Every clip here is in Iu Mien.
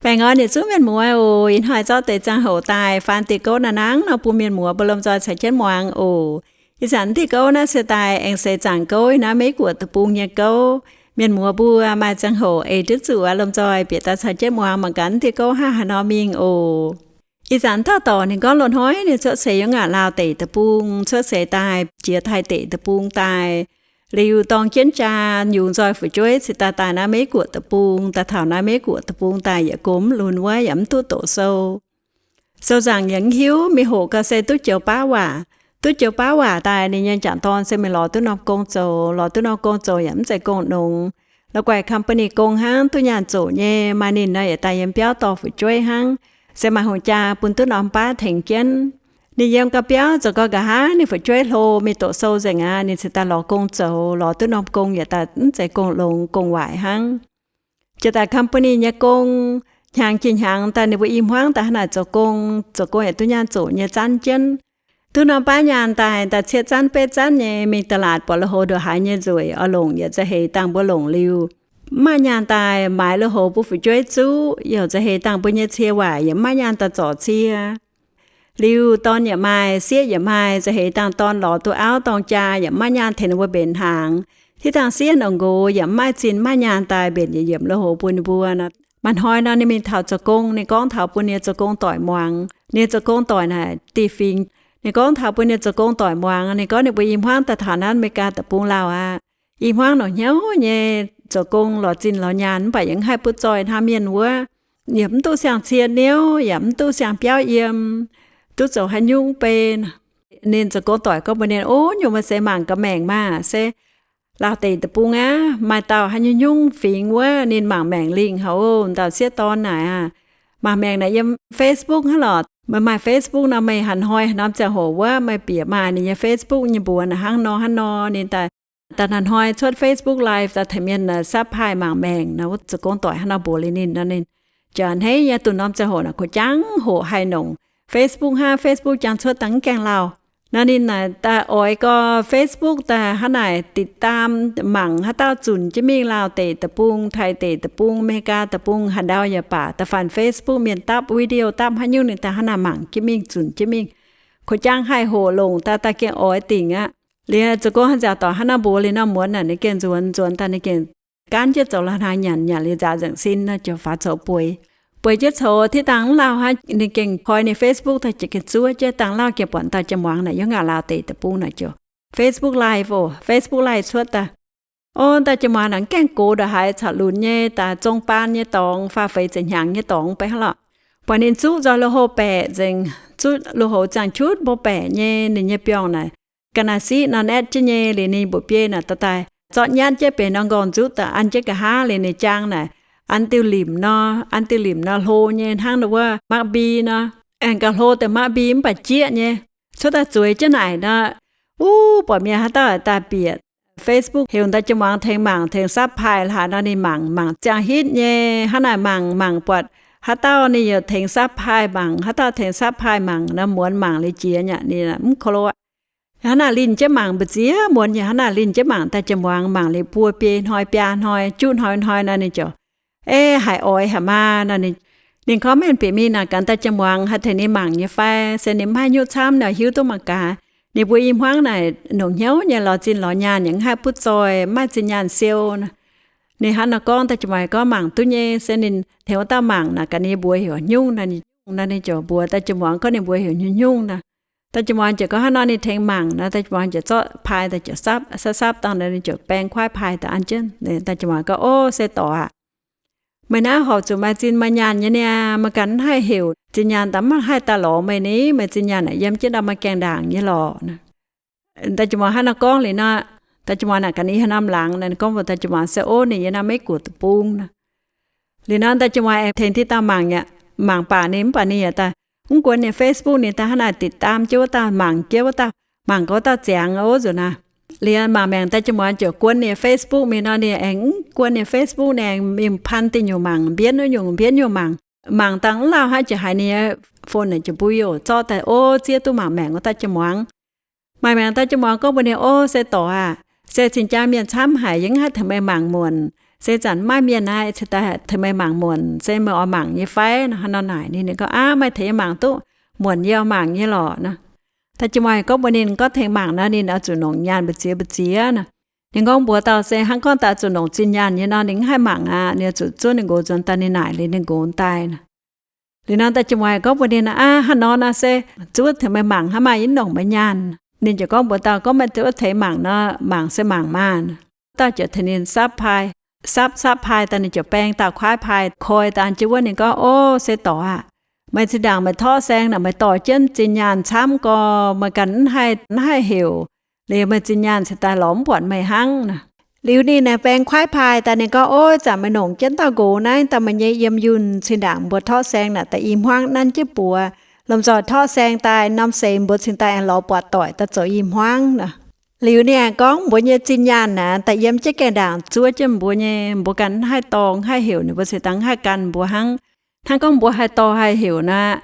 Baengh orn yietc zungv mienh muoz oc. Ih hnoi zorqv deix ziangh hoc daaih faan diuh gouv naaiv nangv nor bun mienh muoz mbuo lomh nzoih caux jienv muangx oc. Ih zanc diuh gouv naaiv se daaih aengx seix zaangc gouv ih naaiv Meiv Guoqv deic-bung nyei gouv. Mienh muoz mbuo maaih ziangh hoc ei duqv zuqc aqv, lomh nzoih bieqc daaih caux jienv muangx mangc gaax diuh gouv hnangv haaix nor mingh oc. Ih zanc dauh dorc ninh gorngv loz-hnoi ninh cuotv seix yiem Ngaac Laauh deic-bung, cuotv seix daaih jiex Taiv deic-bung daaih, liuz dorng jienv jaa yungz nzoih fu'jueiv cingx daaih daaih naaiv Meiv Guoqv deic-bung. Daaih taux naaiv Meiv Guoqv deic-bung daaih yietc gomv lunx wuov yaac mv duqv doqc sou. Sou nzaangc yaac mv hiuv, mingh hoqc gau se duqv joux baav waac. Duqv joux baav waac daaih ninh nyei m'jangc dorn se mingh lorz duqv norm gong zoux. Lorz duqv norm gong zoux yaac mv zeiz gong longx. La'guaih company gong hnangv, duqv nyaanh zoqc nyei. Maaih ninh nor yietc daaih yiem biauv dorh fu'jueiv hnangv, se maaih hungh jaa bun duqv norm baav tengx jienv. Ninh yiem gau biauv zoux gau nqa'haav ninh fu'jueiv hlo mingh doqc sou nzengc aqv, ninh cingx daaih lorz gong zoux. Lorz duqv norm gong yietc daaih mv zeiz gong longx, gong waaic hnangv. Jiex daaih company nyei gong, hnyangx jiex hnyangx daaih ninh mbuo i hmuangv daaih hnangv naaic zoux gong. Zoux gong yaac duqv nyaanh zoqc nyei zanv jienv. Duqv norm baav nyaanh daaih, daaih ciev zanv betv zanv nyei, mingh ตลาด buatc lui-houx ndongc haaix nyei nzueic oix longc yaac za'heix dangh mbuo longc liuz, mv maaih nyaanh daaih maaiz lui-houx bun fu'jueiv zuqv, yaac za'heix dangh mbuo nyei cie waaic yaac mv maaih nyaanh daaih zorc cie. Liuz dorn yaac maaih, sieqv yaac maaih, za'heix dangh dorn lorz duqv auv dorng jaa yaac mv maaih nyaanh tengx ninh mbuo mbenc hnaangx. Tiv dangh sieqv nongc nqox yaac mv maaih zinh mv maaih nyaanh daaih mbenc yietc yiemc lui-houx bun ninh mbuo nor. Maaih hnoi nor ninh mingh taux zoux gong, ninh gorngv taux bun ninh zoux gong doic muangx. Ninh zoux gong doic naaic dieh fingx. Ninh gorngv taux bun ninh zoux gong doic muangx, ninh gorngv ninh mbuo i hmuangv daaih taux naaiv America deic-bung lauh aqv. I hmuangv longc hnyouv nyei zoux gong lorz zinh lorz nyaanh mv baac yaac mv haih butv zoih hnangv mienh wuov. Yaac mv duqv siang-cie niouv, yaac mv duqv siang-biauv yiem, duqv zoux haaix nyungc bei. Ninh zoux gong doic gorngv mbuox ninh, Ov, nyungc maaih seix mangc gaax maengc maah! Se Laauh deic-bung aqv, maaih dauh haaix nyungc nyungc fingx wuov, ninh mangc maengc lingh haic oc. Dauh sieqv dorn naaic aac, mangc maengc naaic yiem Facebook hnangv lorqc. Meih maaih Facebook nor, meih haaix hnoi haaix norm ziangh hoc wuov meih bieqc maaih ninh nyei Facebook nyei mbuox naaic hnangv nor hnangv nor. Ninh daaih, daaih hnoi-hnoi cuotv Facebook Live daaih tengx mienh subscribe mangc maengc nor. Wuov zoux gong doic hnangv nor mbuox liuz ninh nor, ninh ziouc a'hneiv nyei duqv norm ziangh hoc naaic kuv jangv hoqc haih nongc Facebook hnangv. Facebook jangx cuotv daaih mv gaengh lauh. Nor ninh naaic daaih oix gau Facebook daaih hnangv naaic ติดตาม mangc haaix dauh zunc jienv mingh Laauh deic-bung, Taiv deic-bung, America deic-bung haaix ndau yaac baac, daaih faanh Facebook mienh dapv video dapv haaix nyungc ninh daaih hnangv naaic mangc jienv mingh, zunc jienv mingh. Kuv jangv haih hoqc longc daaih, daaih gengh oix dingc aqv. Liuz zoux gong haaix nziaauc dorc hnangv naaiv mbuox liuz nor, muonz naaic ninh gengh nzuonx, nzuonx daaih ninh gengh gaanv jienv zoux la'hnaangx nyanc, nyanc liuz nzaaux nzengc sin nor ziouc faaux coux bueix. Bueix jienv coux tiv dangh mv lauh hnangv, ninh gengh koi ninh Facebook daaih ziouc gengh zuov jienv. Dangh lauh gengh buatc dauh jien-muangz naaic yiem Ngaac Laauh deic-bung naaic ziouc Facebook Live oc, Facebook Live cuotv daaih. O, dauh jien-muangz naaic mv gaengh gox ndongc haaix, caux lunx nyei, daaih zong baan nyei dorngx, faah feix ziepc hnyangx nyei dorngx bei hnangv lorqc. Buatc ninh zuqv nzoih lui-houx baeqc nzengc, zuqv lui-houx ziangh qutv mbuo baeqc nyei. Ninh nyei biorngh naaic ga'naaiv siqv nor naetv jienv nyei. Liuz ninh mbuoqc biei naaic daaih daaih zorqv nyatv jienv benx norm nqorngv nzuqv daaih an jienv nqa'haav. Liuz ninh jaang naaic an diuh limc nor, an diuh limc nor hlo nyei hnangv wuov maqv mbi nor. Aengx gauh hlo deix maqv mbi mv baac jieqv nyei. Cuotv daaih zueiz jienv naaic nor, wuov buatc mienh haaix dauh daaih bieqc Facebook heuc dauh jien-muangz tengx mangc, tengx subscribe haaix nor ninh mangc, mangc ziangh hitv nyei. Hnangv naaic mangc, mangc buatc haaix dauh ninh yaac tengx subscribe mangc, haaix dauh tengx subscribe mangc nor, muonz mangc liuz jiex nyei, ninh mv ko lo aqv. Hnangv naaic linh jienv mangc mbu'ziex muonz, yaac hnangv naaic linh jienv mangc dauh jien-muangz, mangc liuz buo biei hnoi, biaa hnoi, juqv hnoi, hnoi nor ninh ziouc, Ei, haiz oix haic maah! Nor ninh, ninh gorngv, Mv baac mingh naaic gaax dauh jien-muangz haih tengx ninh mangc nyei fai? Se ninh mv haih nyutc camv nor, hiuv duqv mangc gaax. Ninh mbuo i hmuangv naaic longc hnyouv nyei lorz zinh lorz nyaanh, yaac mv haih butv zoih, mv maaih zinh nyaanh siou. Ninh hnangv nor gorngv, dauh jien-muangz gorngv mangc duqv nyei, se ninh tengx wuov dauh mangc naaic gaax ninh mbuox heuc nyungc nor. Ninh ziouc mbuox dauh jien-muangz gorngv ninh mbuox heuc nyungc-nyungc nor. Dauh jien-muangz ziouc gorngv, Hnangv nor ninh tengx mangc nor. Dauh jien-muangz ziouc zorqv pie daaih ziouc sapv, sapv, sapv dangh nor ninh ziouc baeng kuaaiv pie daaih an jienv. Dauh jien-muangz gorngv, O, se dorc aac, meih naaiv horpc zuqc maaih zinh maaih nyaanh nyei niaa. Meih ganh mv haih heuc zinh nyaanh daaih, mv haih daaih lorz meih ni. Meih zinh nyaanh naaic yiem jienv ndau maaih gaengh ndaangc nyei lorqc. Dauh jien-muangz hnangv nor gorngv liuz nor, dauh jien-muangz naaic gaax ninh haaix norm laangz nor, gorngv mbuox dauh jien-muangz se, O, ninh yiem naaiv Meiv Guoqv deic-bung nor. Liuz nor dauh jien-muangz aengx tengx tin dauh mangc aqv. Mangc baac ninh mv baac ninh yaac daaih mv guon ninh Facebook, ninh daaih hnangv naaic ติดตาม jienv wuov dauh, mangc jienv wuov dauh, mangc gaax wuov dauh ziangx ov nzunc naaic. Liuz maanc maengc dauh jien-muangz ziouc guon ninh Facebook mingh nor, ninh aengx mv guon ninh Facebook, ninh aengx mingh pan dingh nyungc mangc, mbienv wuov nyungc, mbienv nyungc mangc. Mangc dangh mv lauh hnangv, ziouc haiz ninh nyei phone naaic ziouc mbui oc. Zorqv daaih, O, zieqv duqv maanc maengc wuov dauh jien-muangz. Maanc maengc dauh jien-muangz gorngv mbuox ninh, O, se dorc aac, se cing-jaa mienh camv haic, yie mv haih tengx meih mangc muonc. Se zanc maiv maaih mienh naaiv, cingx daaih tengx meih mangc muonc, se meih oix mangc nyei fai? Nor hnangv nor naaic ninh. Ninh gorngv, Aav, meih tengx yie mangc duqv, muonc yie oix mangc nyei lorqc. Nor da'jienv muangz gorngv mbuox ninh, gorngv tengx mangc nor ninh oix zuqc nongc nyaanh mbu'ziex mbu'ziex nor. Ninh gorngv mbuox dauh se hnangv gorngv daaih zuqc nongc zinh nyaanh nyei nor ninh mv haih mangc aqv. Ninh oix zuqc zuov ninh nqox nzuonx daaih ninh naaic liuz ninh nqox daaih nor. Liuz nor da'jienv muangz gorngv mbuox ninh, Aav, hnangv nor naaic se zuov tengx meih mangc hnangv, maaih yie mv nongc meih nyaanh. Ninh ziouc gorngv mbuox dauh gorngv, Meih zuov tengx mangc nor, mangc se mangc maah. Dauh ziouc tengx ninh sapv pai, sapv sapv pai daaih ninh ziouc baeng dauh kuaaiv pai koi daaih an jienv wuov. Ninh gorngv, Ov, se dorc aah! Meih zinh ndaangc meih torqv saeng naaic meih dorh jienv zinh nyaanh camv gorx, meih ganh mv haih, mv haih heuc, liuz meih zinh nyaanh cingx daaih lorz mv buatc meih hnangv nor. Liuz ninh naaic baeng kuaaiv pai daaih ninh gorngv, Ov, zanc meih nongc jienv dauh nqox naaiv daaih, meih nyei yiem yunh zinh ndaangc mbuo torqv saeng naaic daaih i hmuangv nanv jienv buoz. Lomh nzoih torqv saeng daaih norm seix mbuo cingx daaih lorz buatc doic daaih zoux i hmuangv nor. Liuz ninh aengx gorngv, Mbuo nyei zinh nyaanh naaic daaih yiem jienv gaengh ndaangc zuov jienv mbuo nyei, mbuo ganh mv haih dorh mv haih heuc, ninh mbuo cingx daaih mv haih gan mbuo hnangv. Hnangv gorngv mbuo haih dorh haih heuc nor,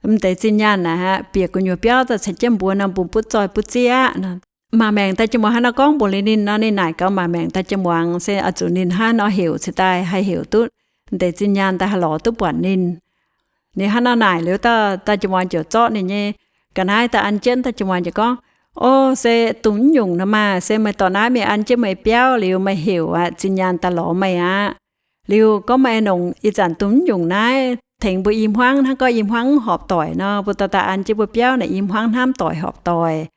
m'deix zinh nyaanh naaic aqv, bieqc gu'nyuoz biauv daaih caux jienv mbuo nor, mbuo butv zoih butv zieqv aqv nor. Mangc maengc da'jienv muangz hnangv nor gorngv mbuox liuz ninh nor, ninh naaic gaux mangc maengc da'jienv muangz se oix zuqc ninh hnangv nor heuc cingx daaih haih heuc duqv m'deix zinh nyaanh daaih haih lorz duqv buatc ninh. Ninh hnangv nor naaic liuz, dauh da'jienv muangz ziouc zorqv ninh nyei ga'naaiv daaih an jienv. Da'jienv muangz ziouc gorngv, Ov, se dongh mv nyungc nor maah! Se meih dorh naaiv mingh an jienv meih biauv liuz meih heuc aqv, zinh nyaanh daaih lorz meih aqv. Liuz gorngv meih nongc ih zanc dongh mv nyungc naaiv tengx mbuo i hmuangv, hnangv gorngv i hmuangv mv horpc doic nor, mbuo dorh daaih an jienv mbuo biauv naaic i hmuangv hnamv doic horpc doic.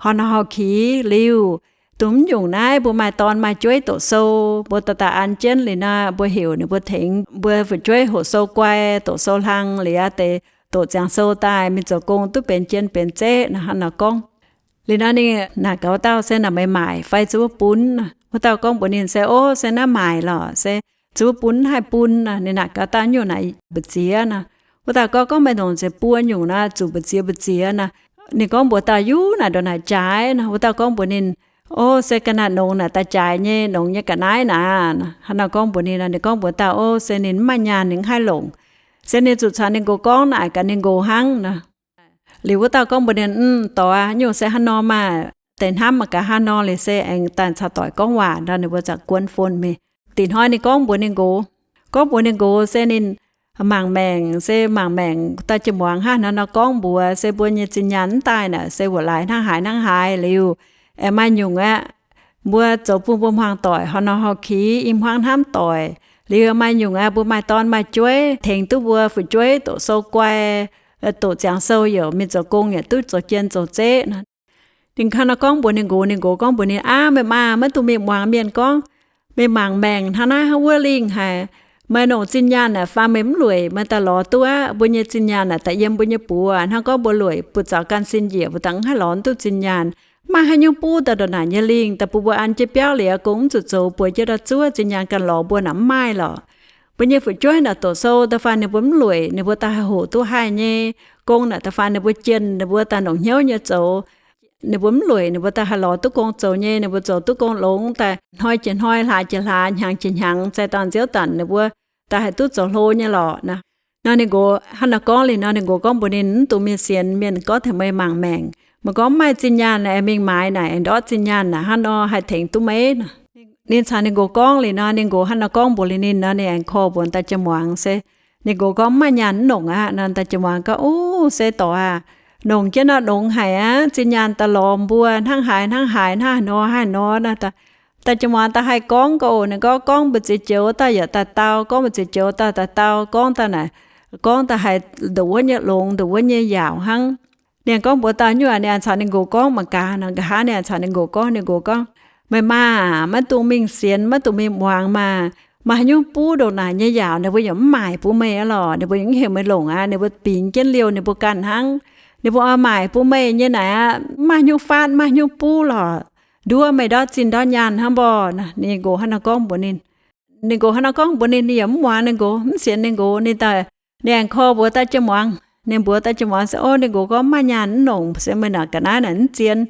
Horpc nor horpc kix liuz, dongh mv nyungc naaiv mbuo maaih dorn maaih jueiv doqc sou, mbuo dorh daaih an jienv liuz nor, mbuo heuc ninh mbuo tengx mbuo fu'jueiv hoqc sou guai, doqc sou hlang liuz aqv deix doqc ziangx sou daaih mingh zoux gong duqv benx jien benx zeqv nor. Hnangv nor gorngv. Liuz nor ninh naaic gaux dauh se, Naaic meih maaic fai zuqc wuov bun? Wuov dauh gorngv mbuox ninh se, Ov, se naaiv maaic lorqc, se zuqc wuov bun haih bun nor. Ninh naaic gaux dauh nyungc naaic mbu'ziex nor. Wuov dauh gorngv, Gorngv meih nongc nzengc buo nyungc nor, zuqc mbu'ziex mbu'ziex nor. Ninh gorngv mbuox dauh, Yuv naaic ndongc naaic jaaix nor. Wuov dauh gorngv mbuox ninh, Ov, se ga'naaiv nongx naaic daaih jaaix nyei, nongx nyei ga'naaiv naaic. Hnangv nor gorngv mbuox ninh nor, ninh gorngv mbuox dauh, Ov, se ninh mv maaih nyaanh, ninh mv haih longc. Se ninh zuqc caux ninh nqox gorngv naaic gaax ninh nqox hnangv nor. Liuz wuov dauh gorngv mbuox ninh, Mv, dorc aac, nyungc se hnangv nor maah! Deix hnamv mangc gaax hnangv nor liuz se aengx daaih caux doic gorngv waac nor, ninh mbuo ziouc guon fon mingh. Da'nyeic hnoi ninh gorngv mbuox ninh nqox, gorngv mbuox ninh nqox se ninh mangc maengc, se mangc maengc da'jienv muangz hnangv nor gorngv mbuox se mbuo nyei zinh nyaanh mv daaih naaic se wuov laaix hnangv haaix hnangv haaix liuz, aengx maaih nyungc aqv, mbuo zoux bun mbuo hmuangx doic horpc nor horpc kix i hmuangv hnamv doic. Liuz maaih nyungc aqv, mbuo maaih dorn maaih jueiv tengx duqv mbuo fu'jueiv doqc sou guai, doqc ziangx sou, yaac mingh zoux gong yaac duqv zoux jien zoux zeqv nor. Ninh hnangv nor gorngv mbuox ninh nqox, ninh nqox gorngv mbuox ninh, Aav, meih maah! Maiv dungx mingh muangx mienh gorngv. Mingh mangc maengc hnangv naaiv hnangv wuov lingh haic. Meih nongc zinh nyaanh naaic faanh meih mv lueic meih daaih lorz duqv aqv. Mbuo nyei zinh nyaanh naaic daaih yiem mbuo nyei buoz. Hnangv gorngv mbuo lueic buoz zaux ganh sin njiec, mbuo daaih mv haih lorz duqv zinh nyaanh. Mv maaih haaix nyungc buv daaih ndongc naaic nyei lingh daaih bun mbuo an jienv biauv liuz aqv, gong mv zuqc zoux, bueix jienv daaih zuov zinh nyaanh ganh lorz mbuo naaic mv maaih lorqc. Mbuo nyei fu'jueiv naaic doqc sou da'faanh ninh mbuo mv lueic, ninh mbuo daaih haih hoqc duqv haih nyei. Gong naaic da'faanh ninh mbuo jienh, ninh mbuo daaih longc hnyouv nyei zoux. Ninh mbuo mv lueic, ninh mbuo daaih haih lorz duqv gong zoux nyei. Ninh mbuo zoux duqv gong longx daaih, hnoi jiex hnoi, hlaax jiex hlaax, hnyangx jiex hnyangx, zaih dangh nziouv danc ninh mbuo daaih haih duqv zoux hlo nyei lorqc nor. Nor ninh nqox hnangv naaiv gorngv liuz nor, ninh nqox gorngv mbuox ninh, Mv dungx mingh sienx mienh gorngv tengx meih mangc maengc. Meih gorngv mv maaih zinh nyaanh aengx mingh maaiz naaic, aengx ndortv zinh nyaanh naaic hnangv nor haih tengx duqv meih nor. Ninh caux ninh nqox gorngv liuz nor, ninh nqox hnangv naaiv gorngv mbuox liuz ninh nor, ninh aengx korv mbuox da'jienv muangz se, ninh nqox gorngv, Mv maaih nyaanh mv nongc aqv. Nor da'jienv muangz gorngv, Ov, se dorc aac, nongc jienv nor nongx haic aqv. Zinh nyaanh daaih lorz mbuo hnangv haaix hnangv haaix, hnangv haaix nor haaix nor nor. Da'jienv muangz daaih haih gorngv gorx, ninh gorngv, gorngv mbu'ziex joux daaih yaac daaih dau, gorngv mbu'ziex joux daaih daaih dau, gorngv daaih naaic, gorngv daaih haiz nduqc wuov nyei longx, nduqc wuov nyei yaauc hnangv. Ninh gorngv mbuox dauh nyungc, ninh aengx caux ninh nqox gorngv mangc gaax nor. Nqa'haav ninh aengx caux ninh nqox gorngv, ninh nqox gorngv, Meih maah, maiv dungx mingh sienx, maiv dungx mingh muangx maah. Maaih haaix nyungc buv ndongc naaic nyei yaauc ninh mbuo yaac mv maaic bun meih aqv lorqc. Ninh mbuo yaac mv heuc meih longc aqv. Ninh mbuo bingx jienv liouh ninh mbuo ganh hnangv. Ninh mbuo oix maaic bun meih nyei naaic aqv, mv maaih haaix nyungc faatv, mv maaih haaix nyungc buv lorqc. Nduov meih ndortv zinh ndortv nyaanh hnangv mborqc. Ninh nqox hnangv naaiv gorngv mbuox ninh. Ninh nqox hnangv naaiv gorngv mbuox ninh, ninh yaac mv muangx ninh nqox, mv sienx ninh nqox. Ninh daaih, ninh aengx korv mbuox da'jienv muangz. Ninh mbuox da'jienv muangz se, Ov, ninh nqox gorngv, Mv maaih nyaanh mv nongc, se meih naaic ga'naaiv naaic mv zien.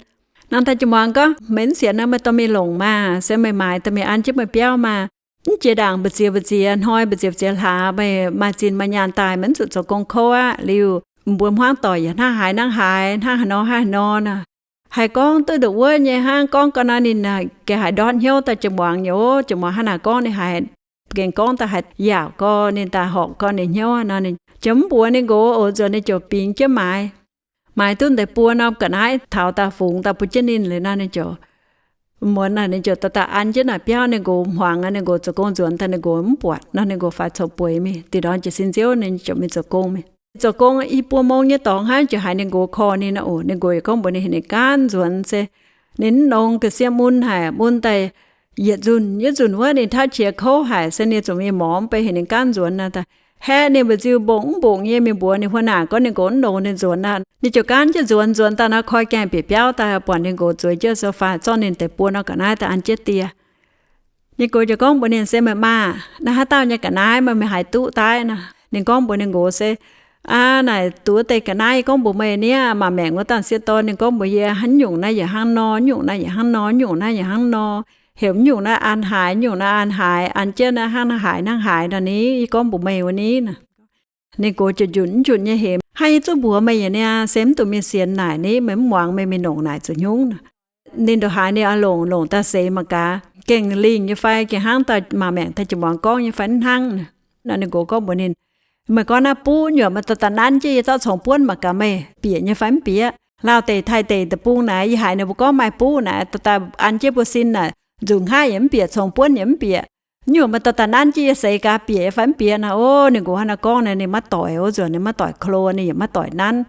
Nor da'jienv muangz gorngv, Meih mv sienx nor, meih dorh mingh longc maah, se meih maaiz dorh mingh an jienv meih biauv maah. Mv jiex ndaangc mbu'ziex mbu'ziex hnoi, mbu'ziex mbu'ziex hlaax, meih maaih zinh maaih nyaanh daaih, meih mv zuqc zoux gong kouv aqv. Liuz mbuo hmuangv doic yaac hnangv haaix hnangv haaix, hnangv haaix nor hnangv haaix nor nor. haiz gorngv duqv nduqc wuov nyei hnangv. Gorngv gau nor ninh gengh haiz ndortv hnyouv daaih jiex muangx nyei, o, jiex muangx hnangv naaic gorngv ninh haiz gengh gorngv daaih haiz yaauc gau, ninh daaih horpc gau ninh hnyouv nor, ninh ziouc mv mbuox ninh nqox oc. Nzuonx ninh ziouc bingx jienv maaiz, maaiz duqv deix buo norm ga'naaiv taux daaih fungx daaih bun jienv ninh liuz nor, ninh ziouc muonz naaic ninh ziouc daaih an jienv naaic biauv. Ninh nqox hmuangx, ninh nqox zoux gong nzuonx daaih ninh nqox mv buatc nor, ninh nqox faix coux bueix mingh. Dinh ndorm jiez sin nziouv ninh ziouc mingh zoux gong mingh. Zoux gong i buo mong nyei dorngx hnangv ziouc haiz ninh nqox korv ninh oc. Ninh nqox yaac gorngv mbuox ninh heuc ninh gaanv nzuonx se ninh mv nongx, ga'sie mun haic, mun daaih yietc nzunc yietc nzunc wuov ninh tauv qiex kouv haic, se ninh zuqc mingh mormx, beiv heuc ninh gaanv nzuonx nor. Haeqv ninh mba'nziu mbongc mv mbongc nyei mingh mbuox ninh huav naanc gorngv ninh nqox mv nongx ninh nzuonx nor, ninh ziouc gaanv jienv nzuonx. Nzuonx daaih nor koi gaengh bieqc biauv daaih buatc ninh nqox zueiz jienv sofa zorqv ninh deix buo norm ga'naaiv daaih an jienv dieh. Ninh nqox ziouc gorngv mbuox ninh se, Meih maah, naaiv haaix dauh nyei ga'naaiv meih mingh haaix duqv daaih nor? Ninh gorngv mbuox ninh nqox se, Aa, naaic duqv deix ga'naaiv yie gorngv mbuox meih niaa, maac maengc wuov dauh sieqv dorn. Ninh gorngv mbuox yie, Hnangv nyungc naaiv yaac hnangv nor, nyungc naaiv yaac hnangv nor, nyungc naaiv yaac hnangv nor, heuc nyungc naaiv an haaix, nyungc naaiv an haaix, an jienv naaiv hnangv naaiv haaix hnangv haaix nor ni, yie gorngv mbuox meih wuov ni nor. Ninh nqox ziouc njunc njunc nyei hemx, Haiv, yie zungv mbuox meih yaac niaa, se mv duqv mingh sienx naaic ni, meih mv muangx, meih mingh nongc naaic zuqc hnyungv nor. Ninh ndongc haaix ninh oix longc, longc daaih seix mangc gaax, gengh lingh nyei fai gengh hnangv daaih maac maengc daaih jiex muangx gorngv nyei fai mv hnangv nor. Ninh nqox gorngv mbuox ninh, Meih gorngv naaiv buv nyuoqc meih dorh daaih nanv jienv yie zorqv congx buonv mangc gaax meih bieqc nyei fai mv bieqc. Lauh deic taaih deic deic-bung naaic, yie haiz ninh mbuo gorngv maaih buv naaic, dorh daaih an jienv mbuo sin naaic, nzuqc hngaqv yaac mv bieqc, congx buonv yaac mv bieqc. Nyuoqc meih dorh daaih nanv jienv yie seix gaax bieqc nyei fai mv bieqc nor. O, ninh nqox hnangv naaiv gorngv naaic ninh maiv doic, o, nzuonx ninh maiv doic klo, ninh yaac maiv doic nanv.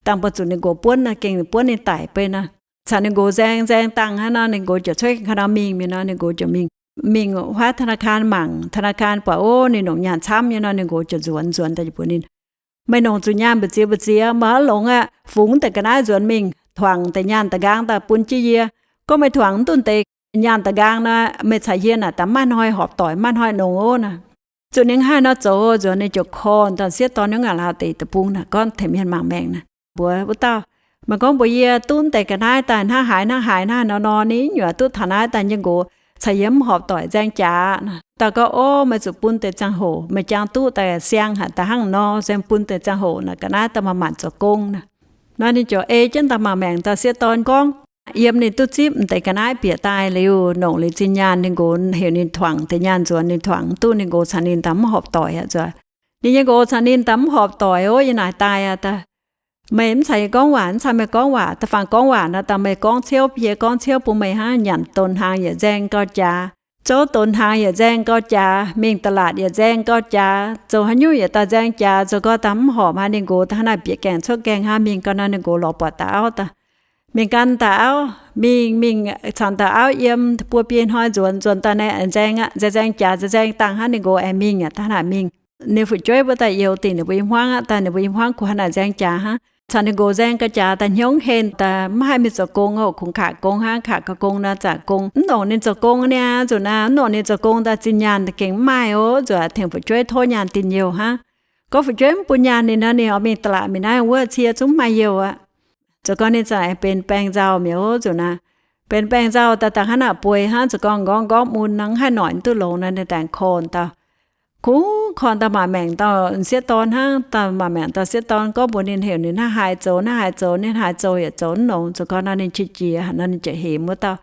Dangh ba'zuqc ninh nqox buonv nor, gengh buonv ninh daic beiv nor. Caux ninh nqox nzaeng nzaeng dangh hnangv nor, ninh nqox ziouc cuotv ga'naaiv mingh mi'aqv nor, ninh nqox ziouc mingh, mingh huaav ธนาคาร mangc ธนาคาร buatc, o, ninh nongc nyaanh camv nyei nor, ninh nqox ziouc nzuonx, nzuonx daaih mbuox ninh, Meih nongc zuqc nyaanh mbu'ziex mbu'ziex, meih oix longc aqv, fungx deix ga'naaiv nzuonx mingh tuangc deix nyaanh da'nqaang daaih bun jienv yie. Gorngv meih tuangc mv duqv deix nyaanh da'nqaang nor, meih caux yie naaic daaih maiv hnoi horpc doic, maiv hnoi nongx ov nor. Zuqc ninh haih nor zoux, nzuonx ninh ziouc korv dauh sieqv dorn nyungc aac, lauh deic deic-bung naaic, gorngv tengx mienh mangc maengc naaic, mbuox wuov dauh, Meih gorngv mbuox yie duqv deix ga'naaiv daaih hnangv haaix hnangv haaix hnangv nor nor, ninh nyuoqc duqv taux naaiv daaih nyei nqox caux yie mv horpc doic nzaeng jaax nor. Dauh gorngv, O, meih zuqc bun deix ziangh hoc meih jangx duqv daaih siang haic daaih hnangv nor, se bun deix ziangh hoc naaic ga'naaiv daaih maaih maanc zoux gong nor. Nor ninh ziouc ei jienv dauh maac maengc dauh sieqv dorn gorngv, yiem ninh duqv zipv m'deix ga'naaiv bieqc daaih liuz, nongc liuz zinh nyaanh, ninh nqox heuc ninh tuangc deix nyaanh nzuonx, ninh tuangc mv duqv, ninh nqox caux ninh daaih mv horpc doic aqv. Zuqc ninh nyei nqox caux ninh daaih mv horpc doic, o, yie naaic daaih aqv. Meih mv caux yie gorngv waac, mv caux meih gorngv waac. Da'faanh gorngv waac nor, daaih meih gorngv ciouv, yie gorngv ciouv bun meih hnangv. Nyanc donx hnaangx yietc nzaeng gauh jaax, zouv donx hnaangx yietc nzaeng gauh jaax, mingh da'laatc yietc nzaeng gauh jaax, zoux haaix nyungc yietc daaih nzaeng jaax. Zoux gau daaih mv horpc aqv, ninh nqox hnangv naaic bieqc gaengh cuotv gaengh hnangv. Mingh gau nor ninh nqox lorz buatc daaih auv daaih, mingh gan daaih auv, mingh mingh caux daaih auv yiem buo biei hnoi nzuonx, nzuonx daaih naaic nzaeng aqv, nzaeng nzaeng jaax, nzaeng nzaeng dangh hnangv, ninh nqox aengx mingh aqv. Daaih hnangv naaic mingh, ninh fu'jueiv mbuo daaih youz dingc ninh mbuo yiem hmuangv aqv. Daaih ninh mbuo yiem hmuangv kungx hnangv naaic nzaeng jaax hnangv. Caux ninh nqox nzaeng gauh jaax daaih hnyouv henh daaih mv haih mingh zoux gong oc, kungx kaax gong hnangv, kaax gau gong nor, zaqc gong mv nongc ninh zoux gong niaa. Zuqc naaic mv nongc ninh zoux gong daaih zinh nyaanh gengh mv maaih oc. Zuqc tengx fu'jueiv tov nyaanh dinh youh hnangv. Gorngv fu'jueiv mv bun nyaanh ninh nor, ninh oix mingh da'laatc mingh naaiv wuov cie zungv mv maaih youh aqv. Zoux gau ninh za'gengh benx baeng nzauh mi'aqv oc. Zuqc naaic benx baeng nzauh daaih, daaih hnangv naaic bueix hnangv. Zoux gau nqorngv nqorngv mun nor, mv haih noic duqv longx nor, ninh daaih korv dauh, kungx korv dauh maac maengc dauh sieqv dorn hnangv. Dauh maac maengc dauh sieqv dorn gorngv mbuox ninh heuc ninh hnangv haaix zoux hnangv haaix zoux, ninh haaix zoux yaac zoux mv longx. Zoux gau nor ninh qiex jiez haic nor, ninh ziouc hemx wuov dauh,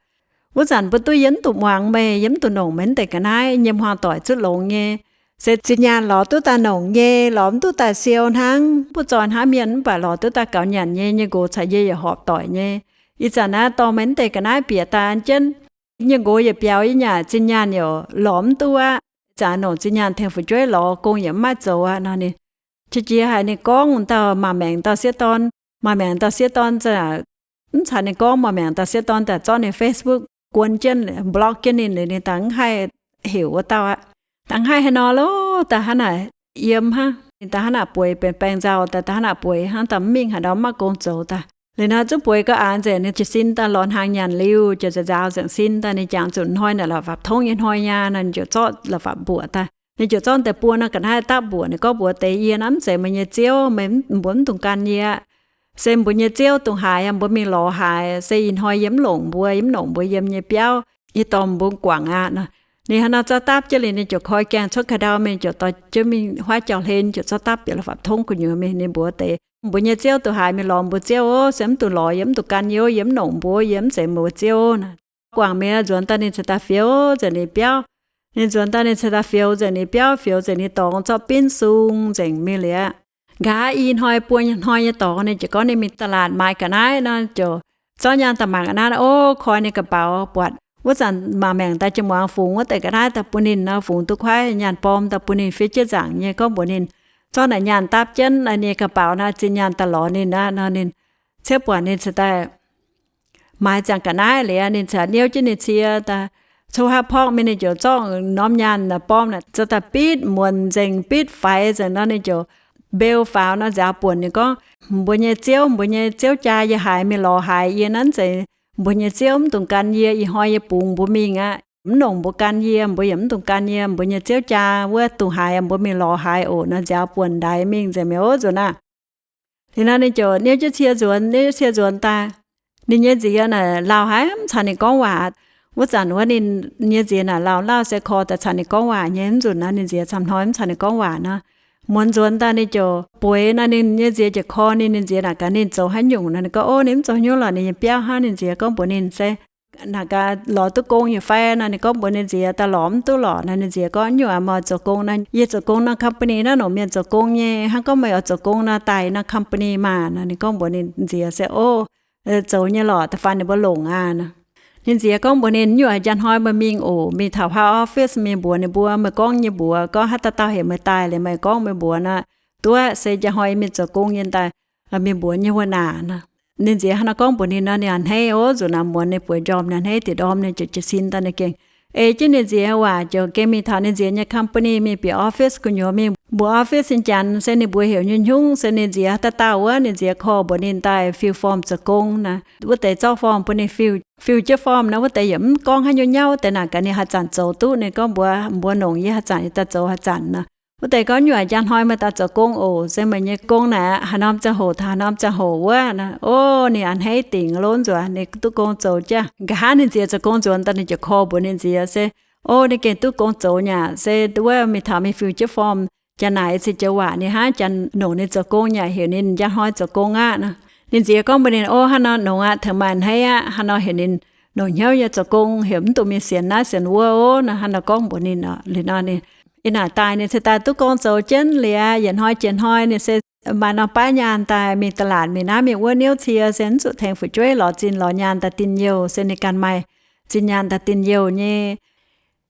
Wuov zanc mbuo duqv yie mv duqv muangx meih, yie mv duqv nongc meih mv deix ga'naaiv nyei hmuangx doic zutv longx nyei. Se zinh nyaanh lorz duqv daaih nongc nyei, lorz mv duqv daaih siou hnangv, mv baac zoih hnangv mienh, mv baac lorz duqv daaih gaux nyanc nyei. Nyei nqox caux yie yaac horpc doic nyei. Ih zanc naaiv dorh meih mv deix ga'naaiv bieqc daaih an jienv, nyei nqox yaac biaux, yie nyei zinh nyaanh yaac lorz mv duqv aqv. Ih zanc nongc zinh nyaanh tengx fu'jueiv lorz gong yaac mv maaih zoux aqv nor. Ninh qiex jiez haic, ninh gorngv dauh maac maengc dauh sieqv dorn. Maac maengc dauh sieqv dorn mv caux ninh gorngv. Maac maengc dauh sieqv dorn daaih zorqv ninh Facebook guon jienv, block jienv ninh, ninh daaih mv haih heuc wuov dauh aqv. Daaih mv haih haaix nor lorqc, daaih hnangv naaic yiem hnangv. Ninh daaih hnangv naaic bueix benx baeng nzauh daaih, daaih hnangv naaic bueix hnangv, daaih mv mingh haaix ndau, mv maaih gong zoux daaih. Liuz nor zuqc bueix gau aqv nzengc, ninh jiez sin daaih lorz hnaangx nyanc liuz, ziouc nzaaux nzaaux nzengc sin daaih. Ninh jangx zuqc hnoi naaic la'fapv tongv nyei hnoi aqv nor, ninh ziouc zorqv la'fapv mbuoqc daaih. Ninh ziouc zorqv deix buo norm ga'naaiv dapv mbuoqc. Ninh gorngv mbuox deix, Yie naaiv mv zeiz meih nyei ziouv, meih mbuo mv dungx gan yie aqv. Se mbuo nyei ziouv dongh haaix, mbuo mingh lorz haaix. Se ih hnoi yie mv longc mbuo, yie mv longc mbuo yiem nyei biauv, yie dorh mbuo guangc aqv nor. Ninh hnangv nor zorqv dapv jienv liuz, ninh ziouc koi gaengh cuotv ka'ndau mingh, ziouc dorh jienv mingh huaav jauv-hlen, ziouc zorqv dapv bieqc la'fapc tongv gu'nyuoz mingh. Ninh mbuox deix, mbuox nyei ziouv, duqv haiz mingh lorz mbuo ziouv oc, se mv dungx lorz yie, mv dungx gan yie, yie mv nongc mbuo, yie mv zeiz mbuo ziouv naaic. Guangc mingh nzuonx daaih ninh cingx daaih fioux nzengc ninh biauv. Ninh nzuonx daaih ninh cingx daaih fioux nzengc ninh biauv, fioux nzengc ninh dorngx, zorqv binv sung nzengc mingh liuz aqv. Nqa'haav i hnoi buo hnoi nyei dorngx, ninh ziouc gorngv ninh mingh ตลาด maaiz ga'naaiv nor, ziouc zorqv nyaanh daaih mangc ga'naaiv oc, koi ninh ga'baux buatc. Wuov zanc mangc maengc daaih jiex muangx fungx wuov deix ga'naaiv daaih bun ninh nor, fungx duqv kuaaiv nyaanh borm daaih bun ninh fiev jienv nzaangc nyei, gorngv mbuox ninh, zorqv naaic nyaanh dapv jienv ninh nyei ga'baux nor, zinh nyaanh daaih lorz ninh aqv nor. Ninh ciouv buatc ninh cingx daaih maaiz ziangh ga'naaiv liuz, ninh cingx niouv jienv ninh cie daaih, cou haav porqv mingh, ninh ziouc zorqv norm nyaanh naaic borm naaic, ziouc daaih bitv muonc nzengc, bitv faix nzengc nor, ninh ziouc mbeu faaux nor nziaaux buonc ninh gorngv, mbuo nyei ziouv, mbuo nyei ziouv jaa, yie haiz mingh lorz haiz yie naaiv zeiz mbuo nyei ziouv, mv dungx gan yie, ih hnoi yie bungx mbuo mingh aqv. Mv nongc mbuo gan yie, mbuo yaac mv dungx gan yie, mbuo nyei ziouv jaa wuov dungx haiz mbuo mingh lorz haiz oc nor, nziaaux buonc ndaix mingh nzengc mi'aqv nzuonx aqv. Liuz nor ninh ziouc niouv jienv cie nzuonx, niouv jienv cie nzuonx daaih. Ninh nyei nziex naaic lauh haic, mv caux ninh gorngv waac. Wuov zanc wuov ninh nyei nziex naaic lauh lauh se kor daaih caux ninh gorngv waac nyei, mv nzunc naaiv ninh nziex camv hnoi mv caux ninh gorngv waac nor. Muonz nzuonx daaih ninh ziouc bueix nor, ninh nyei nziex ziouc kor ninh, ninh nziex naaic gaax ninh zoux haaix nyungc nor. Ninh gorngv, ov, ninh mv zoux haaix nyungc lorqc, ninh nyei biauv hnangv. Ninh nziex gorngv mbuox ninh se, naaic gaax lorz duqv gong nyei fai nor. Ninh gorngv mbuox ninh nziex daaih lorz mv duqv lorqc nor. Ninh nziex gorngv, nyungc aac, meih oix zoux gong nor, yie zoux gong nor company naaiv nongc mienh zoux gong nyei, hnangv gorngv meih oix zoux gong nor daaih nor company maah nor. Ninh gorngv mbuox ninh nziex se, ov, zoux nyei lorqc, da'faanh ninh mbuo longc aqv nor. Ninh nziex gorngv mbuox ninh, nyungc aac, njang hnoi meih mingh oc, mingh taux haaix office mingh mbuox ninh mbuo, meih gorngv nyei mbuox, gorngv haaix dauh dauh heuc meih daaih liuz meih gorngv meih mbuox nor, duqv se njang hnoi mingh zoux gong nyei daaih, mingh mbuox nyei wuov naaic nor. Ninh nziex hnangv naaiv gorngv mbuox ninh nor, ninh a'hneiv oc, nzuqc naaic muonz ninh bueix njormh ninh a'hneiv diqc ndorm ninh ziouc jiez sin daaih ninh gengh ei jienv ninh nziex waac ziouc gengh mingh taux ninh nziez nyei company mingh bieqc office gu'nyuoz mingh mbuox office nyei janx se ninh mbuox heuc nyungc-nyungc, se ninh nziex haaix dauh dauh wuov, ninh nziex korv mbuox ninh daaih fill form zoux gong nor. Wuov deix zorqv form bun ninh fill, fill jienv form nor, wuov deix yaac mv gorngv haaix nyungc nyauv, wuov deix naaic gaax ninh haaix zanc zoux duqv. Ninh gorngv mbuox, mbuox nongc yie haaix zanc yie daaih zoux haaix zanc nor. Wuov deix gorngv, nyungc aac, njang hnoi meih daaih zoux gong oc, se meih nyei gong naaic haaix norm ziangh hoc taux haaix norm ziangh hoc wuov nor. Ov, ninh a'hneiv dingc lov nzuonx ninh duqv gong zoux jienv. Nqa'haav ninh nziex zoux gong nzuonx daaih ninh ziouc korv mbuox ninh nziex se, ov, ninh gengh duqv gong zoux nyei aqv, se wuov mingh taux mingh fill jienv form, janx naaic se joux waac ninh hnangv, janx nongc ninh zoux gong nyei aqv, heuc ninh njang hnoi zoux gong aqv nor. Ninh nziex gorngv mbuox ninh, ov, hnangv nor nongx aqv, tengx meih a'hneiv aqv. Hnangv nor heuc ninh longc hnyouv nyei zoux gong, heuc mv dungx mingh sienx naaiv sienx wuov oc nor. Hnangv nor gorngv mbuox ninh oc. Liuz nor ninh, ih naaic daaih ninh cingx daaih duqv gong zoux jienv liuz aqv, yietc hnoi jiex hnoi ninh se maaih norm baav nyaanh daaih mingh ตลาด mingh naaiv mingh wuov niouv cie, se mv zuqc tengx fu'jueiv lorz zinh lorz nyaanh daaih dinh youh, se ninh ganh maaih zinh nyaanh daaih dinh youh nyei.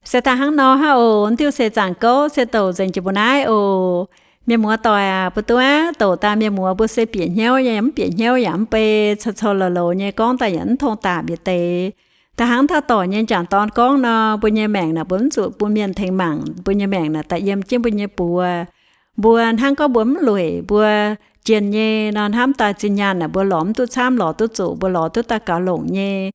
Se daaih hnangv nor hnangv oc. Diuh seix zaangc gouv se douc nzengc jiex mbuo naaiv oc. Mienh muoz doic aac, mbuo duqv douc daaih mienh muoz mbuo se bieqc hnyouv nyei, mv bieqc hnyouv yaac mv bei, cou cou lou lou nyei gorngv daaih yaac mv tong daac bieqc deix. Da'hnangv taux dorc nyei jangc dorn gorngv nor, mbuo nyei maengc naaic mbuo mv zuqc bun mienh tengx mangc, mbuo nyei maengc naaic daaih yiem jienv mbuo nyei buoz. Mbuo hnangv gorngv mbuo mv lueic, mbuo jienh nyei nor, hnamv daaih zinh nyaanh naaic mbuo lorz mv duqv camv, lorz duqv zuqc, mbuo lorz duqv daaih gaux longc nyei.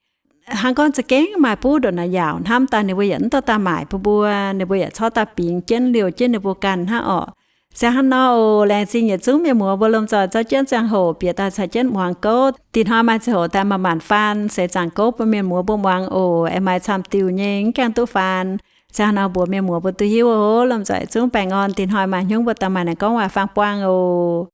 Hnangv gorngv za'gengh maaih buv ndongc naaic yaauc, hnamv daaih ninh mbuo yaac mv dorh daaih maaic bun mbuo, ninh mbuo yaac corc daaih bingx jienv liouh jienv ninh mbuo ganh hnangv orqc. Se hnangv nor oc, laengz zingh yietc zungv mienh muoz mbuo lomh nzoih zorqv jienv ziangh hoc bieqc daaih caux jienv muangx gouv. Dinh hnoi maaih ziangh hoc daaih maaih maanc faan seix zaangc gouv bun mienh muoz mbuo muangx oc. Aengx maaih camv diuh nyei mv gaengh duqv faan. Se hnangv nor mbuox mienh muoz mbuo duqv hiuv oc. Lomh nzoih zungv baengh orn, dinh hnoi maaih hnyungv mbuo daaih maaih naaic gorngv waac faang buangh oc.